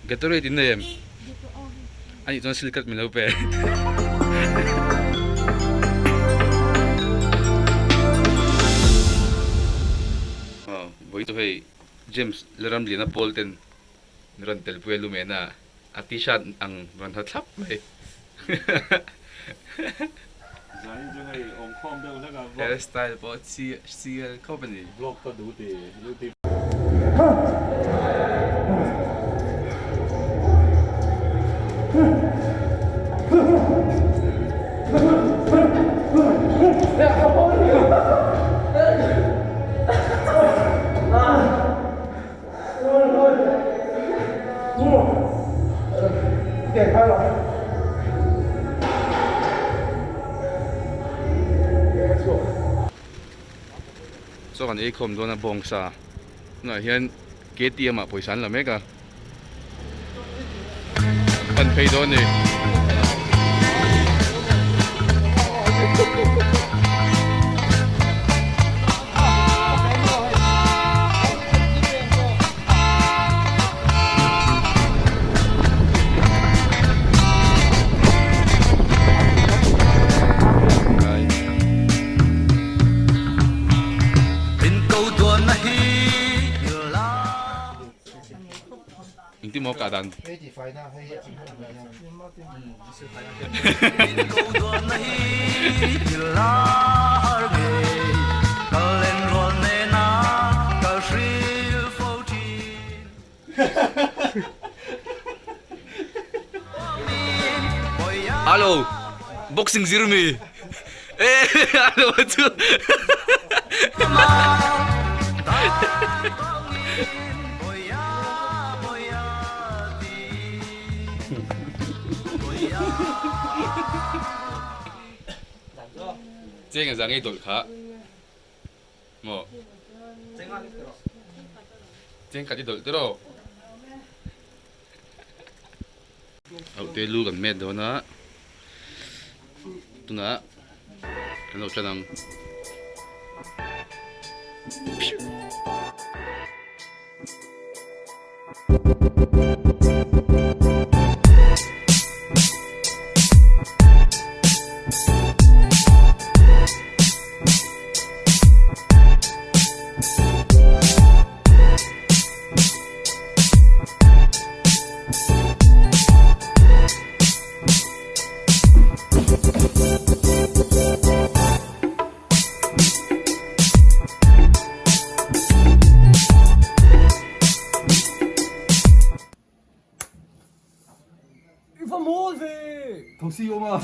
Gatorade in nei em? Anih chuan silkat min lo pe. Aw vawi chu hei James Laramliana pawl ten min rawn telpui a lumen a, a t-shirt ang rawn ha thlap mai. Zanin chu hei awmkhawm deuh hlek a vlog. Hair style pawh sial khawp a ni. Vlog ka duh ti youtube. Chaw kan ei khawm dawn a bawngsa tunah hian KTM ah pawisa an la mek a an pan phei dawn a ni. Engtin maw kah dan? Hello boxing zir mi e hello chu Cheng a zang ei dawlh kha maw Cheng khat i dawlh tiraw Auh te lu kan met dawn a tunah kan lo tlan ang. I va mawl ve! Thosi awm a.